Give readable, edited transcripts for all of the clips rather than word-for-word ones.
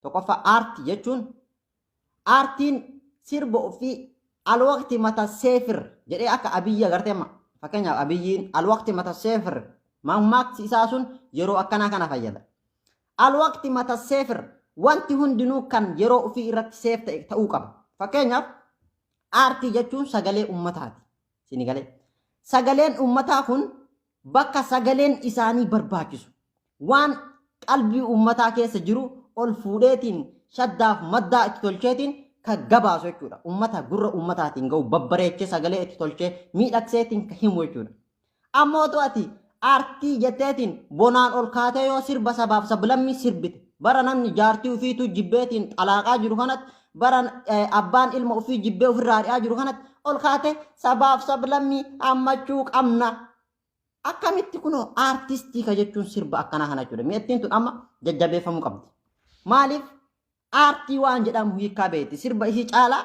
Tokkoffaa, aartii jechuun aartiin sirba ofii alwaqti mata seefir jedhee akka Abiyyi agartee, amma fakkeenyaaf Abiyyiin alwaqti mata seefir mammaaksi isaa sun yeroo akkanaa kana fayyada. Alwaqti mata seefir, wanti hundinuu kan yeroo ofii irratti seef ta'e ta'uu qaba. Fakkeenyaaf, aartii jechuun sagalee ummataati. Sini galee. Sagaleen ummataa kun bakka sagaleen isaanii barbaachisu, waan qalbii ummataa keessa jiru ol fuudheetiin shaddaaf maddaa itti tolcheetiin kan gabaasu jechuudha. Ummata gurra ummataatiin ga'u babbareechee, sagalee itti tolchee miidhagseetiin kan himu jechuudha. Ammootu ati aartii jetteetiin bonaan ol kaatee yoo sirba sabaaf sablammii sirbite, bara namni jaartii ofiituu jibbeetiin xalaaqaa jiru kanatti, bara abbaan ilma ofii jibbee ofirraa ari'aa jiru kanatti ol kaatee sabaaf sablammii hammachuu qabna. Akkamitti? Kunoo aartistii ka jechuun sirba akkanaa kana jechuudha. Mi'attiin tun amma jajjabeeffamuu qabdi. Maaliif? Aartii waan jedhamu hiikaa beekti. Sirba isii caalaa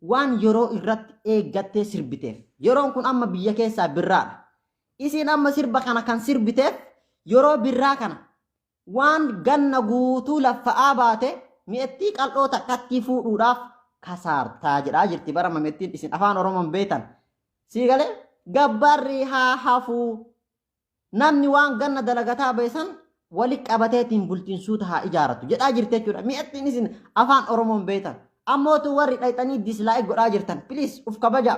waan yeroo irratti eeggattee sirbiteef. Yeroon kun amma biyya keessaa birraadha. Isiin amma sirba kana kan sirbiteef yeroo birraa kana waan ganna guutuu laffa'aa baate mi'ettii qal'oo takkattii fuudhuudhaaf kasaartaa jedhaa jirti bara mi'ettiin isin afaan Oromoon beektan. Sii galee, gabbarri haa hafuu. Namni waan ganna dalagataa ba'e san wali qabateetiin bultiin suuta haa ijaaratu jedhaa jirti jechuudha. Mi'attiin isin afaan Oromoon beektan. Ammootu warri dhayxanii dislike godhaa jirtan, please uf kabajaa.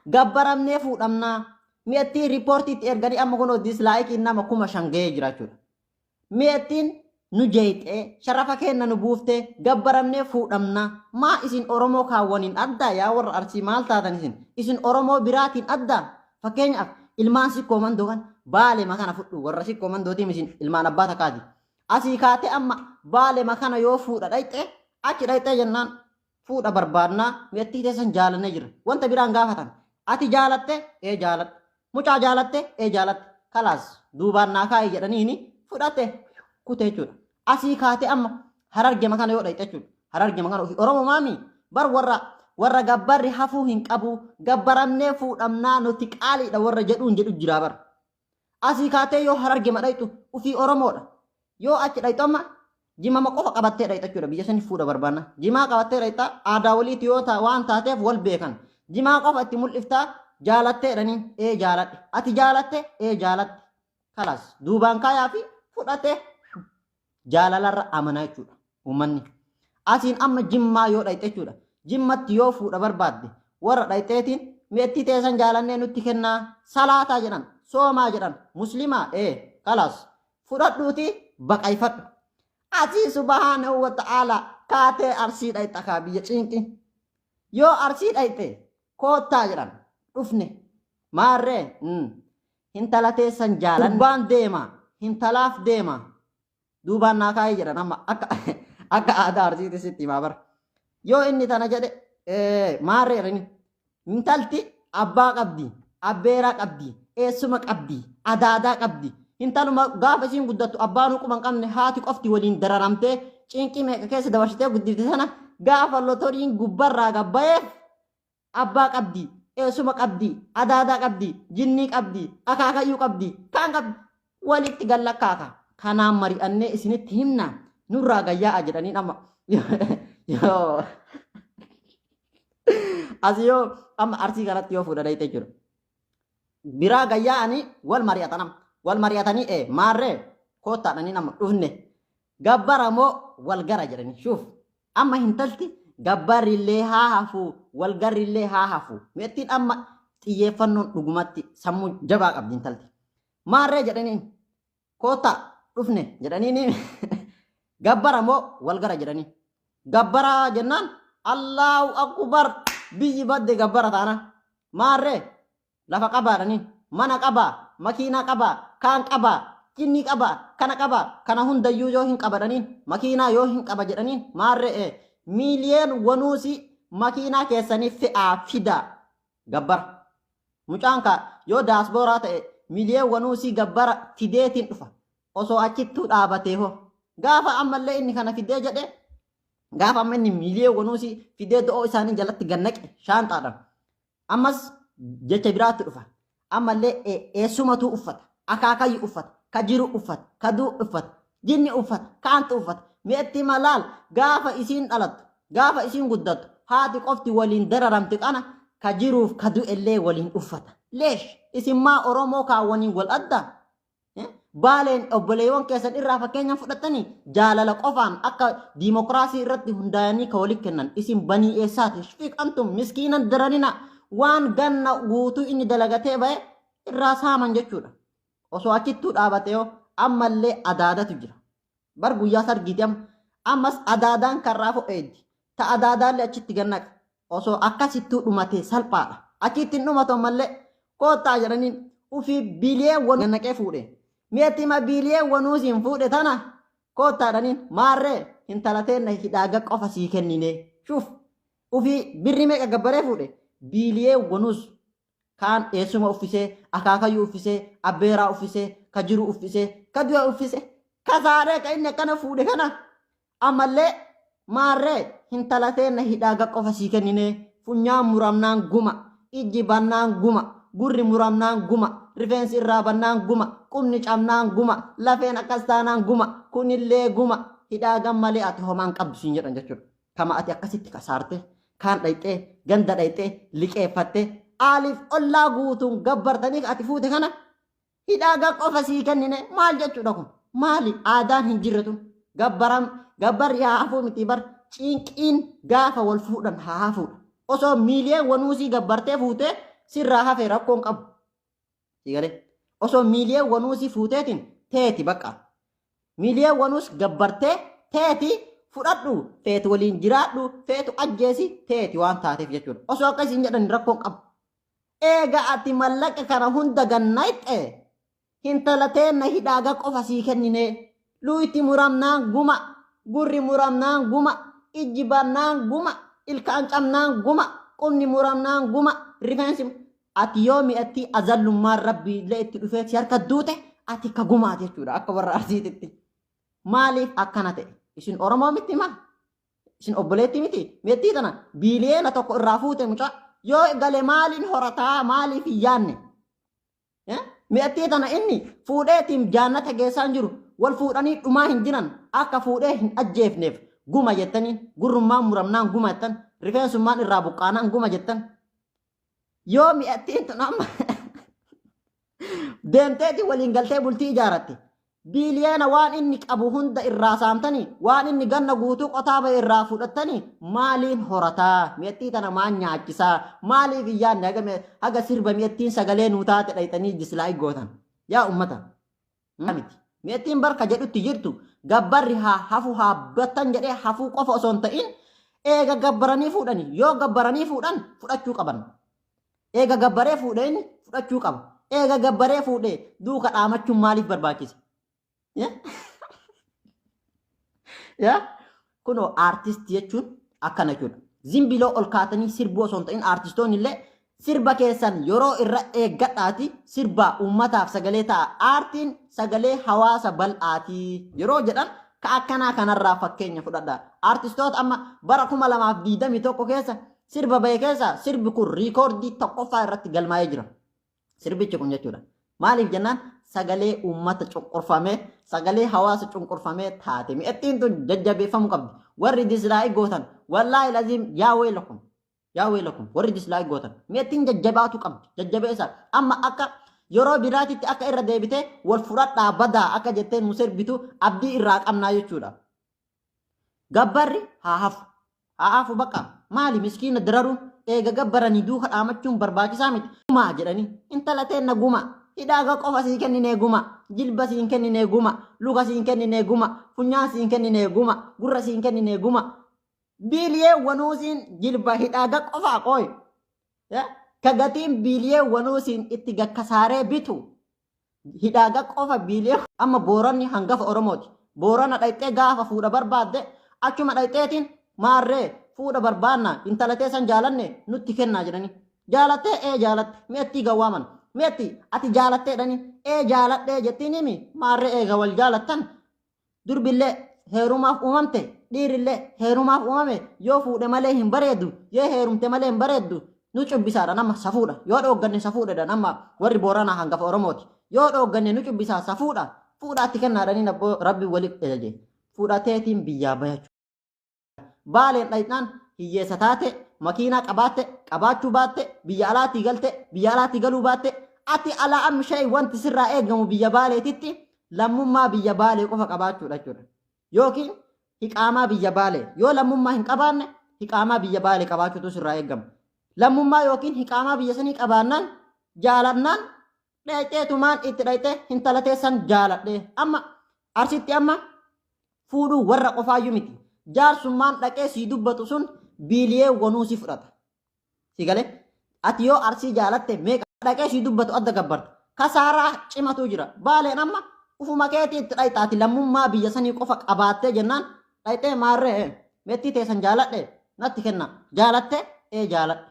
Gabbaramnee fuudhamnaa. Mi'attiin riippoortiitti erganii amma kunoo dislikeiin nama 5,000 gahee jira jechuudha. Mi'attiin nu jeeyxee, sharafa keenna nu buuftee, gabbaramnee fuudhamnaa. Maa isin Oromoo kaawwaniin addaa? Yaa warra Arsii, maal taatan isin? Isin Oromoo biraatiin addaa? Fakkeenyaaf, ilmaan Sikkoo Mandoo kan Baalema kana fudhu, warra Sikkoo Mandootiin isin ilmaan abbaa takkaati. Asii kaatee amma Baalema kana yoo fuudha dhayxee, achi dhayxee jennaan, fuudha barbaadnaa, mi'attii teessan jaalannee jira. Wanta biraan gaafatan. Ati jaalatte? Ee, jaaladhe. Mucaa jaalatte? Ee, jaalatte. Kalaas, duubaan naa kaa'e jedhaniini fudhate kute jechuudha. Asii kaatee amma Harargema kana yoo dhayxe jechuudha. Harargema kana ofii Oromoo maami bar warra gabbarri hafuu hin qabu, gabbaramnee fuudhamnaa, nuti qaaliidha warra jedhuun jedhu jira bar. Asii kaatee yoo Harargema dhayxu ofii Oromoodha. Yoo achi dhayxu amma jimama qofa qabattee dhayxa jechuudha. Biyya sanii fuudha barbaanna. Jimaa qabattee dhayxa, aadaa waliiti yoo ta waan taateef wal beekan. Jimaa qofa itti mul'iftaa, jaalattee jedhanii, ee, jaaladhe. Ati jaalatte? Ee, jaalatte. Kalaas, duubaan kaayaa fi fudhate jaalalarra amanaa jechuudha uummanni. Asiin amma Jimmaa yoo dhayxe jechuudha. Jimmatti yoo fuudha barbaadde warra dhayxeetiin mi'attii teessan jaalannee nutti kennaa, salaataa jedhan, soomaa jedhan, muslimaa, ee, kalaas, fudhadhuuti baqayfadhu. Asii subhaanahu wa ta'ala kaatee Arsii dhayxa kaa biyya cinqi. Yoo Arsii dhayxe koottaa jedhan, dhufne maarree hintala teessan jaalan gurbaan deema, hintalaaf deema, duubaan naa kaayee jedhan. Amma akka aadaa Arsiitti sitti himaa bara. Yoo inni tana jedhe, maarree jedhani, intalti abbaa qabdi, abbeeraa qabdi, eessuma qabdi, adaadaa qabdi. Intaluma gaafa isiin guddattu abbaan quba hin qabne, haati qofti waliin dararamtee cinqii meeqa keessa dabarsitee guddifte sana, gaafa lotoriin gubbarraa gabbayeef abbaa qabdi, eessuma qabdi, adaadaa qabdi, jinnii qabdi, akaakayyuu qabdi, kaan qabdi, walitti gallakkaaka. Kanaan mari'annee isinitti himna, nurraa gayyaa'a jedhaniin. Amma yoo as yoo amma Arsii kanatti yoo fuudha dhayxe jechuudha. Biraa gayyaa'anii wal mari'atan, amma wal mari'atanii, ee, maarree koottaadhanii, nama dhufne, gabbara moo wal gara jedhanii. Shuuf, amma hintalti gabbarrillee haa hafu, wal garrillee haa hafu. Mi'attiin amma xiyyeeffannoon dhugumatti sammuu jabaa qabdi intalti. Maarree jedhaniin, koottaa dhufne jedhaniin, gabbara moo wal gara jedhanii. Gabbara jennaan, Allahu akbar, biyyi badde, gabbara taana. Maarree lafa qabaadhaniin, mana qabaa, makiinaa qabaa, kaan qabaa, jinnii qabaa, kana qabaa, kana hundayyuu yoo hin qabadhaniin, makiinaa yoo hin qaba jedhaniin, maarree miiliyeen wanuusi makiinaa keessanii fe'aa fidaa, gabbara. Mucaan kaa yoo daaspooraa ta'e miiliyeen wanuusii gabbara fideetiin dhufa. Osoo achittuu dhaabatee hoo? Gaafa ammallee inni kana fidee jedhe, gaafa amma inni miiliyeen wanuusii fidee do'oo isaanii jalatti gannaqe shaanxaadhaan. Ammas jecha biraatti dhufa. Ammallee eessumatu uffata, akaakayyu uffata, ka jiru uffata, ka du'u uffata, jinni uffata, kaantu uffata. Mi'etti malaal gaafa isiin dhalattu, gaafa isiin guddattu, haati qofti waliin dararamti kana ka jiruuf ka du'ellee waliin uffata. Leesh isin maa Oromoo kaawwaniin wal adda? Baaleen obboleewwan keessan irraa fakkeenya fudhatanii jaalala qofaan akka diimokiraasii irratti hundaa'anii ka walitti kennan isin banii eessaati? Shfiq antum miskiinan daranina waan ganna guutuu inni dalagatee ba'e irraa saaman jechuudha. Osoo achittuu dhaabate yoo ammallee adaadatu jira. Bar guyyaa sargiiti amma. Ammas adaadaan karraa fo'eeddi. Ta adaadaallee achitti gannaqa. Osoo akkasittuu dhumatee salphaadha. Achitti hin dhumatu ammallee koottaa jedhaniin ufii biiliyee wal gannaqee fuudhe. Mi'attima biiliyee wanuusiin fuudhe tana koottaa jedhaniin maarree intala teenna hidhaaga qofa sii kennine. Shuuf ufii birri meeqa gabbaree fuudhe biiliyee wanuus kaan eessuma uffisee, akaakayyuu uffisee, abbeeraa uffisee, ka jiru uffisee, ka du'a uffise, kasaaree ka inni akkana fuudhe kana ammallee maarree intala teenna hidhaaga qofa sii kennine funyaan muramnaan guma, ijji bannaan guma, gurri muramnaan guma, rifeensi irraa bannaan guma, qubni cabnaan guma, lafeen akkas taanaan guma, kunillee guma, hidhaagan malee ati homaan qabdu siin jedhan jechuudha. Kama ati akkasitti kasaarte, kaan dhayxee, ganda dhayxee, liqeeffatte, aaliif ollaa guutuun gabbartanii ati fuute kana hidhaagaa qofa sii kennine maal jechuudha kun? Maali aadaan hin jirre tun? Gabbaram gabbarri haa hafuu miti bar cinqiin gaafa wal fuudhan haa hafuudha. Osoo miiliyeen wanuusii gabbartee fuutee sirraa hafe rakkoon qabu. Sii galee? Osoo miiliyeen wanuusii fuuteetiin teeti bakka. Miiliyeen wanuus gabbartee teeti fudhadhu feetu waliin jiraadhu feetu ajjeesi teeti waan taateef jechuudha. Osoo akkasiin jedhan rakkoon qabu. Eega ati mallaqa kana hunda gannayxe hintala teenna hidhaaga qofa sii kennine luuyti muramnaan guma gurri muramnaan guma ijji bannaan guma ilkaan cabnaan guma qubni muramnaan guma rifeensi ati yoo mi'attii azallummaan rabbii illee itti dhufee si harka duute ati ka gumaati jechuudha akka warra arsiititti. Maaliif akkana ta'e? Isin Oromoo miti maa? Isin obboleettii miti? Meettii tana biiliyeena tokko irraa fuute mucaa yoo gale maaliin horataa maaliif hin yaanne? Mi'attii tana inni fuudheetiin jaannata geessaan jiru wal fuudhanii dhumaa hin jiran akka fuudhee hin ajjeefneef guma jettaniin gurrummaan muramnaan guma jettan rifeensummaan irraa buqqaanaan guma jettan yoo mi'attiin tun amma deemteeti waliin galtee bultii ijaaratte biiliyeena waan inni qabu hunda irraa saamtanii waan inni ganna guutuu qotaa ba'e irraa fudhattanii maaliin horataa mi'attii tana maan nyaachisaa maaliif hin yaadne haga haga sirba mi'attiin sagalee nuu taate dhayxanii dislaayik gootan yaa ummata miti mi'attiin barka jedhutti jirtu gabbarri haa hafu haa battan jedhee hafuu qofa osoo hin ta'in eega gabbaranii fuudhani yoo gabbaranii fuudhan fudhachuu qaban. Eega gabbaree fuudhee inni fudhachuu qaba. Eega gabbaree fuudhee duuka dhaamachuun maaliif barbaachise? Yaa kunoo aartistii jechuun akkana jechuudha. Zimbiloo ol kaatanii sirbuu osoo hin ta'in aartistoonni illee sirba keessan yeroo irra eeggadhaati sirba uummataaf sagalee ta'a. Aartiin sagalee hawaasa bal'aati yeroo jedhan ka akkanaa kanarraa fakkeenya fudhadha. Aartistoota amma bara 2021 keessa sirba bahe keessa sirbi kun riikoordii tokkoffaa irratti galmaa'ee jira. Sirbichi kun jechuudha. Maaliif jennaan sagalee uummata cunqurfamee, sagalee hawaasa cunqurfamee taate. Mi'attiin tun jajjabeeffamuu qabdi. Warri dislaayik gootan wallaahi laziim yaa weelakum. Yaa weelakum warri dislaayik gootan. Mi'attiin jajjabaatu qabdi. Jajjabeessa. Amma akka yeroo biraatitti akka irra deebitee wal fudhadhaa badaa akka jettee nu sirbitu abdii irraa qabnaa jechuudha. Gabbarri haa hafu. Haa hafu bakka. Maali miskiina dararuun eega gabbaranii duuka dhaamachuun barbaachisaa miti. Gumaa jedhanii intala teenna guma. Hidhaaga qofa sii kenninee guma. Jilba siin kenninee guma. Luka siin kenninee guma. Funyaan siin kenninee guma. Gurra siin kenninee guma. Biiliyee wanuusiin jilba hidhaaga qofaa qooyi. Ka gatiin biiliyee wanuusiin itti gakkasaaree bitu hidhaaga qofa biilee amma Booranni hangafa Oromooti. Boorana dhayxee gaafa fuudha barbaadde achuma dhayxeetiin maarree fuudha barbaanna intala teessan jaalanne nutti kennaa jedhanii. Jaalattee ee jaalatte mi'attii gawwaaman mi'atti ati jaalattee jedhanii ee jaaladhee jettiin himi maarree eega wal jaalattan Durbillee heerumaaf uumamte, dhiirillee heerumaaf uumame yoo fuudhe malee hin bareedu, yoo heerumte malee hin bareeddu. Nu cubbisaadha nama safuudha. Yoo dhoogganne safuudha nama warri Booranaa hangafa Oromooti. Yoo dhoogganne nu cubbisaa safuudha. Fuudhaatti kennaadhanii abboo rabbi waliif ajaje. Fudhateetiin biyyaa baya jechuudha. Baaleen dhayxaan hiyyeessa taate, makiinaa qabaatte, qabaachuu baatte, biyya alaatii galte, biyya alaatii galuu baatte, ati alaa ammi shay'i wanti sirraa eegamu biyya Baaleetitti lammummaa biyya Baalee qofa qabaachuudha jechuudha. Yookiin hiqaamaa biyya Baalee. Yoo lammummaa hin qabaanne hiqaamaa biyya Baalee qabaachuutu sirraa eegama. Lammummaa yookiin hiqaamaa biyya sanii qabaannaan jaalannaan dhayxeetumaan itti dhayxee hintala teessan jaaladhe. Amma Arsitti amma fuudhuu warra qofaayyuu miti. Jaarsummaan dhaqee sii dubbatu sun biiliyee wanuu si fudhata. Si galee? Ati yoo Arsii jaalatte meeqa dhaqee sii dubbatu adda gabbarta. Kasaaraa cimatu jira. Baaleen amma ufuma keetii itti dhayxaati lammummaa biyya sanii qofa qabaattee jennaan dhayxee maarree meettii teessan jaaladhe natti kenna. Jaalatte ee jaaladhe.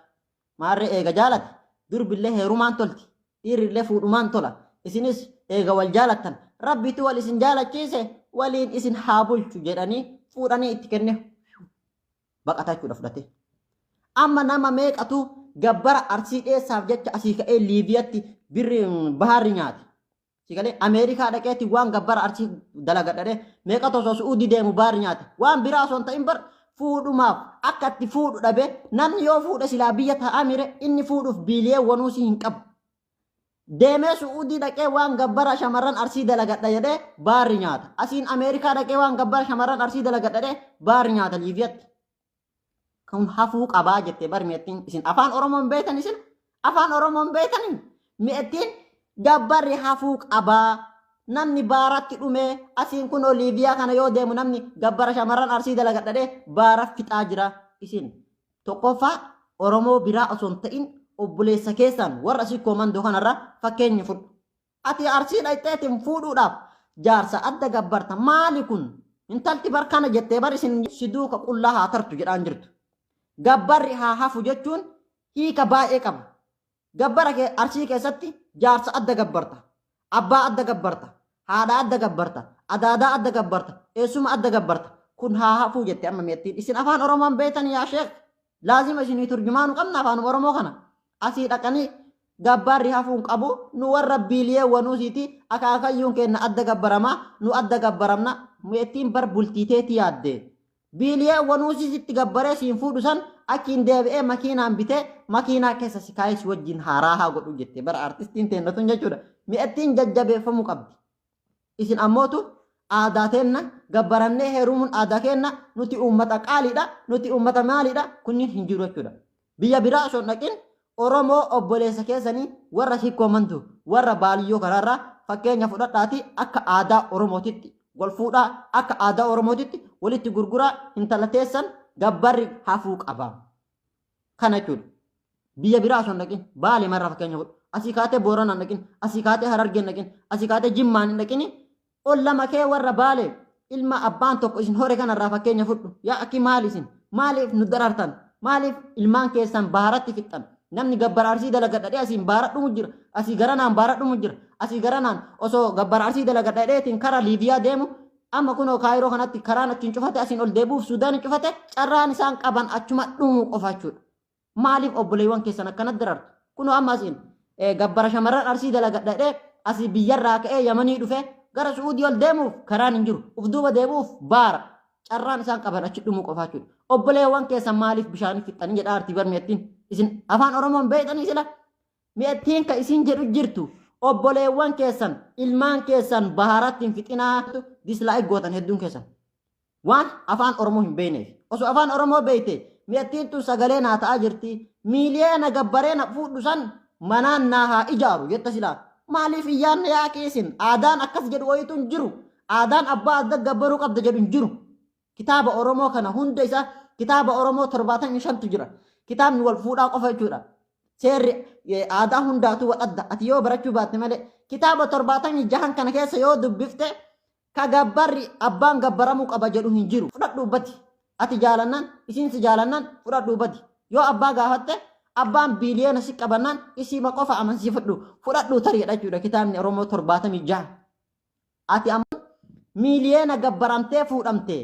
Maarree eega jaalate durbillee heerumaan tolti. Dhiirrillee fuudhumaan tola. Isinis eega wal jaalattan Rabbitu wal isin jaalachiise waliin isin haa bulchu jedhanii fuudhanii itti kenne baqata jechuudha fudhatee. Amma nama meeqatu gabbara Arsii dheessaaf jecha asii ka'ee Liibiyatti birri baharri nyaate. Si galee Ameerikaa dhaqeetti waan gabbara Arsii dalagadhadhe meeqatu osoo Su'uudii deemu baharri nyaate. Waan biraa osoo hin ta'in bar fuudhumaaf akka itti fuudhu dhabe namni yoo fuudhe silaa biyya taa'aa mire inni fuudhuuf biiliyee wanuusii hin qabu. Deemee Su'uudii dhaqee waan gabbara shamarran Arsii dalagadha jedhee baarri nyaata. Asiin Ameerikaa dhaqee waan gabbara shamarran Arsii dalagadha jedhee baarri nyaata Liibiyatti. Kun hafuu qabaa jette bar mi'attiin isin afaan Oromoo hin beektan isin afaan Oromoo hin beektanii mi'attiin gabbarri hafuu qabaa. Namni baaratti dhumee asiin kunoo Liibiyaa kana yoo deemu namni gabbara shamarran Arsii dalagadha jedhee baara fixaa jira isin. Tokkoffaa Oromoo biraa osoo hin ta'in obboleessa keessaan warra Sikkoo Mandoo kanarraa fakkeenya fudhu. Ati Arsii dhayxeetiin fuudhuudhaaf jaarsa adda gabbarta maali kun? Intalti bar kana jettee bar isin si duuka qullaa haa tartu jedhaan jirtu. Gabbarri haa hafu jechuun hiika baay'ee qaba. Gabbara kee Arsii keessatti jaarsa adda gabbarta. Abbaa adda gabbarta. Haadha adda gabbarta. Adaadaa adda gabbarta. Eessuma adda gabbarta. Kun haa hafuu jette amma mi'attiin. Isin afaan Oromoon beektan yaa sheek. Laazima isinii turjumaanu qabna afaan Oromoo kana. Asii dhaqanii gabbaarri hafuu hin qabu. Nu warra biiliyee wanuusiiti akaakayyuun keenna adda gabbaramaa nu adda gabbaramna. Mi'attiin bar bultiiteetii yaadde. Biiliyee wanuusii sitti gabbaree siin fuudhu san achiin deebi'ee makiinaan bitee makiinaa keessa si kaayee si wajjin haaraa haa godhu jette bara artistiin teenna tun jechuudha. Mi'attiin jajjabeeffamuu qabdi. Isin ammootu aadaa teenna gabbarannee heerumuun aadaa keenna nuti uummata qaaliidha nuti uummata maaliidha kunniin hin jiru jechuudha. Biyya biraa osoo hin dhaqin Oromoo obboleessa keessanii warra Sikkoo Mandoo warra Baaliyyoo kanaarraa fakkeenya fudhadhaatii akka aadaa Oromootitti wal fuudhaa akka aadaa Oromootitti walitti gurguraa intala teessan gabbarri hafuu qaba. Kana jechuudha. Biyya biraa osoo hin dhaqin Baalee marraa fakkeenya fudhu. Asii kaatee Booranaa hin dhaqin, asii kaatee Harargee hin dhaqin, asii kaatee Jimmaan hin dhaqini Ollama kee warra Baale ilma abbaan tokko isin hore kanarraa fakkeenya fudhu. Yaa akki maali isin? Maaliif nu darartan? Maaliif ilmaan keessan baaratti fixxan? Namni gabbara Arsii dalagadha dhee asiin baara dhumu jira. Asii garanaan baara dhumu jira. Asii garanaan osoo gabbara Arsii dalagadha dheetiin kara Liibiyaa deemu amma kunoo Kaayiroo kanatti karaan achiin cufate asiin ol deebi'uuf Suudaan cufate carraan isaan qaban achuma dhumuu qofa jechuudha. Maaliif obboleewwan keessan akkanatti darartu? Kunoo amma asiin gabbara shamarran Arsii dalagadha jedhee asii biyyarraa ka'ee Yamanii dhufee gara Su'uudii ol deemuuf karaan hin jiru. Uf duuba deebi'uuf baara. Carraan isaan qaban achi dhumuu qofaa jechuudha. Obboleewwan keessan maaliif bishaanii fixxanii jedhaa artii bar mi'attiin. Isin afaan Oromoon beektanii sila? Mi'attiin ka isin jedhu jirtu obboleewwan keessan ilmaan keessan baharatti hin fixinaa dislike gootan hedduun keessan. Waan afaan Oromoo hin beekneef. Osoo afaan Oromoo beekte mi'attiin tun sagalee naa ta'aa jirti. Miiliyoona gabbaree na fuudhu san manaan naa haa ijaaru jetta silaa. Maaliif hin yaadne yaa keessin? Aadaan akkas jedhu wayitu hin jiru. Aadaan abbaa adda gabbaruu qabda jedhu hin jiru. Kitaaba Oromoo kana hunda isaa kitaaba Oromoo 75tu jira. Kitaabni wal fuudhaa qofa jechuudha. Seerri aadaa hundaatu wal adda. Ati yoo barachuu baatte malee kitaaba 76 kana keessa yoo dubbifte Ka gabbarri abbaan gabbaramuu qaba jedhu hin jiru. Fudhadhuu badi. Ati jaalannaan, isiin si jaalannaan fudhadhuu badi. Yoo abbaa gaafatte abbaan biiliyoona si qabannaan isiima qofa amansiifadhu. Fudhadhuu tariidha jechuudha kitaabni Oromoo 76. Ati ammoo miiliyoona gabbaramtee fuudhamte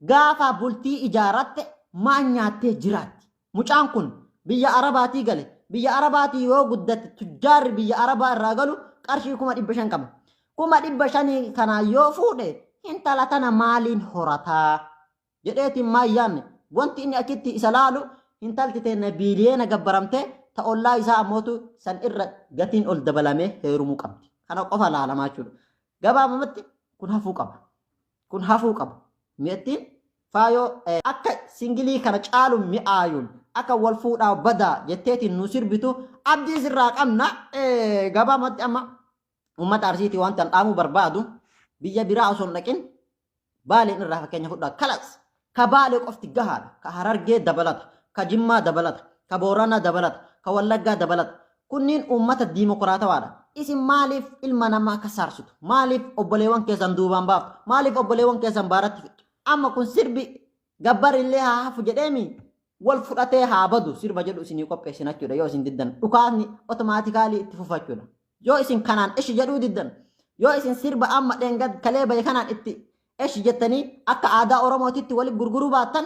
gaafa bultii ijaaratte maal nyaattee jiraatti? Mucaan kun biyya Arabaatii gale. Biyya Arabaatii yoo guddate tujjaarri biyya Arabaa irraa galu qarshii 500,000 qaba. 500,000 kanaa yoo fuudhe Intala tana maaliin horataa jedheetiin maa hin yaanne. Wanti inni achitti isa laalu intalti teenna biiliyeena gabbaramtee ta ollaa isaa ammootu san irra gatiin ol dabalamee heerumuu qabdi. Kana qofa laalamaa jechuudha. Gabaabumatti kun hafuu qaba. Kun hafuu qaba. Mi'attiin faayoo akka singilii kana caalu mi'aayuun akka wal fuudhaa badaa jetteetiin nu sirbitu abdii sirraa qabna. Gabaabumatti amma uummata Arsiitii wanta dhaamuu barbaadu, biyya biraa osoo hin dhaqin Baaleen irraa fakkeenya fudhaa. Kalas ka Baalee qofti gahaadha. Ka Harargee dabalata. Ka Jimmaa dabalata. Ka Booranaa dabalata. Ka Wallaggaa dabalata. Kunniin uummata diimokiraatawaadha. Isin maaliif ilma namaa kasaarsitu? Maaliif obboleewwan keessan duubaan baaftu? Maaliif obboleewwan keessan baaratti fixxu? Amma kun sirbi gabbar illee haa hafu jedheemi wal fudhatee haa badu sirba jedhu isinii qopheessina jechuudha. Yoo isin diddan dhukaasni otomaatikaalii itti fufa jechuudha. Yoo isin kanaan ishi jedhuu diddan, yoo isin sirba amma dheengad kalee bahe kanaan itti eshi jettanii akka aadaa Oromootitti wali gurguruu baattan,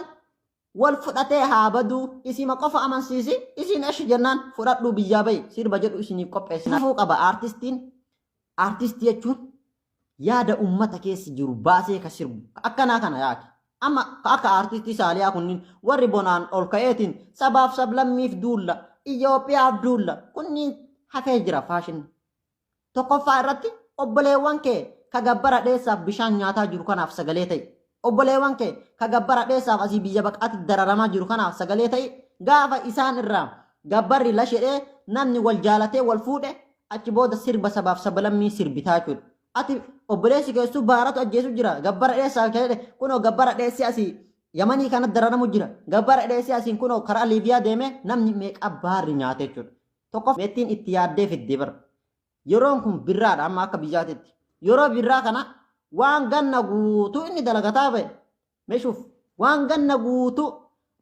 wal fudhatee haa baduu, isima qofa amansiisi, isiin eshi jennaan fudhadhuu biyyaa bahi sirba jedhu isiniif qopheessina. Hafuu qaba. Aartistiin aartistii jechuun yaada ummata keessa jiru baasee ka sirbu ka akkanaa kana yaaki. Amma ka akka aartistii Saaliyaa kunniin warri bonaan ol ka'eetiin sabaaf sablammiif duulla, Itoophiyaaf duulla, kunniin hafee jira faashinni. Tokkoffaa irratti obboleewwan kee ka gabbara dheessaaf bishaan nyaataa jiru kanaaf sagalee ta'i. Obboleewwan kee ka gabbara dheessaaf asii biyya baqaatti dararamaa jiru kanaaf sagalee ta'i. Gaafa isaan irraa gabbarri lashedhee namni wal jaalatee wal fuudhe, achi booda sirba sabaaf sablammii sirbitaa jechuudha. Ati obboleessi keessuu baaratu ajjeesu jira. Gabbara dheessaa jedhe, kunoo gabbara dheessi asii Yamanii kana dararamu jira. Gabbara dheessi asiin kunoo karaa Liibiyaa deemee namni meeqa baarri nyaate jechuudha. Tokko meettiin itti yaaddee fidde bara. Yeroon kun birraadha amma akka biyyaatitti. Yeroo birraa kana waan ganna guutuu inni dalagataa ba'e meeshuuf, waan ganna guutuu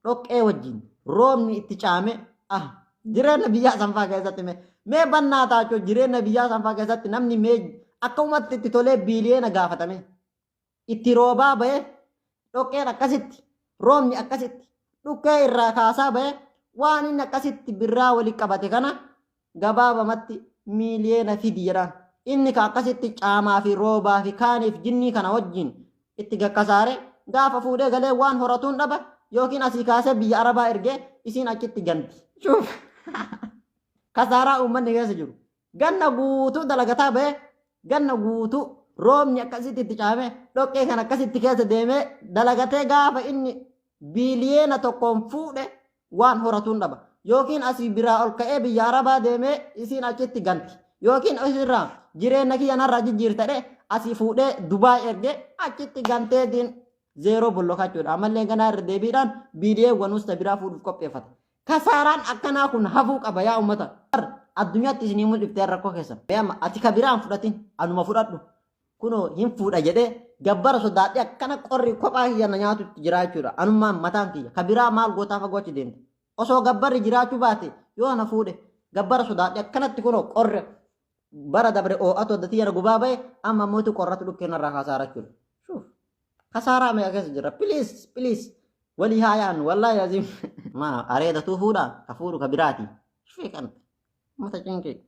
dhoqqee wajjin roobni itti caame, ah, jireenya biyyaa sanfaa keessatti mee bannaa taachoo, jireenya biyyaa sanfaa keessatti namni mee akkamumatti itti tolee biiliyeena gaafatame itti roobaa ba'e, dhoqqeen akkasitti, roobni akkasitti dhukkee irraa kaasaa ba'e, waan inni akkasitti birraa wali qabate kana gabaabamatti miiliyeena fidi jedhaan. Inni ka akkasitti caamaa fi roobaa fi kaaniif jinnii kana wajjin itti gakkasaare gaafa fuudhee galee waan horatuun dhaba, yookiin asii kaasee biyya Arabaa ergee isiin achitti ganti. Shuuf! Kasaaraa uummanni keessa jiru. Ganna guutuu dalagataa ba'e, ganna guutuu roobni akkasitti itti caame, dhoqqee kan akkasitti keessa deemee dalagatee, gaafa inni biiliyeena tokkoon fuudhe waan horatuun dhaba. Yookiin asii biraa ol ka'ee biyya Arabaa deemee isiin achitti ganti. Yookiin asirraa jireenya kiyya narraa jijjiirtadhe asii fuudhee Dubaay ergee achitti ganteetiin zeeroo bollokachuudha. Ammallee ganaa irra deebiidhaan biiliyeewwan usta biraa fuudhuuf qopheeffata. Kasaaraan akkanaa kun hafuu qaba yaa uummata. Addunyaatti isinii mul'iftee rakkoo keessan. Amma ati ka biraan fudhatin, anuma fudhadhu. Kunoo hin fuudha jedhee gabbara sodaadhee akkana qorri kophaa kiyya na nyaatutti jira jechuudha. Anummaan mataan kiyya. Ka biraa maal gootaa fagoo achi deemte? Osoo gabbarri jiraachuu baate yoo na fuudhe, gabbara sodaadhee akkanatti kunoo qorri bara dabre oo'atu adda tiyya na gubaa ba'e, amma ammoo qorratu dhukkee narraa kaasaara jechuudha. Shuuf. Kasaaraa meeqa keessa jira? Please, please. Walii haa yaannu, wallaahi aziim. Maa areedatuu fuudha? Ka fuudhu ka biraati. Shufii kan mata cinqii.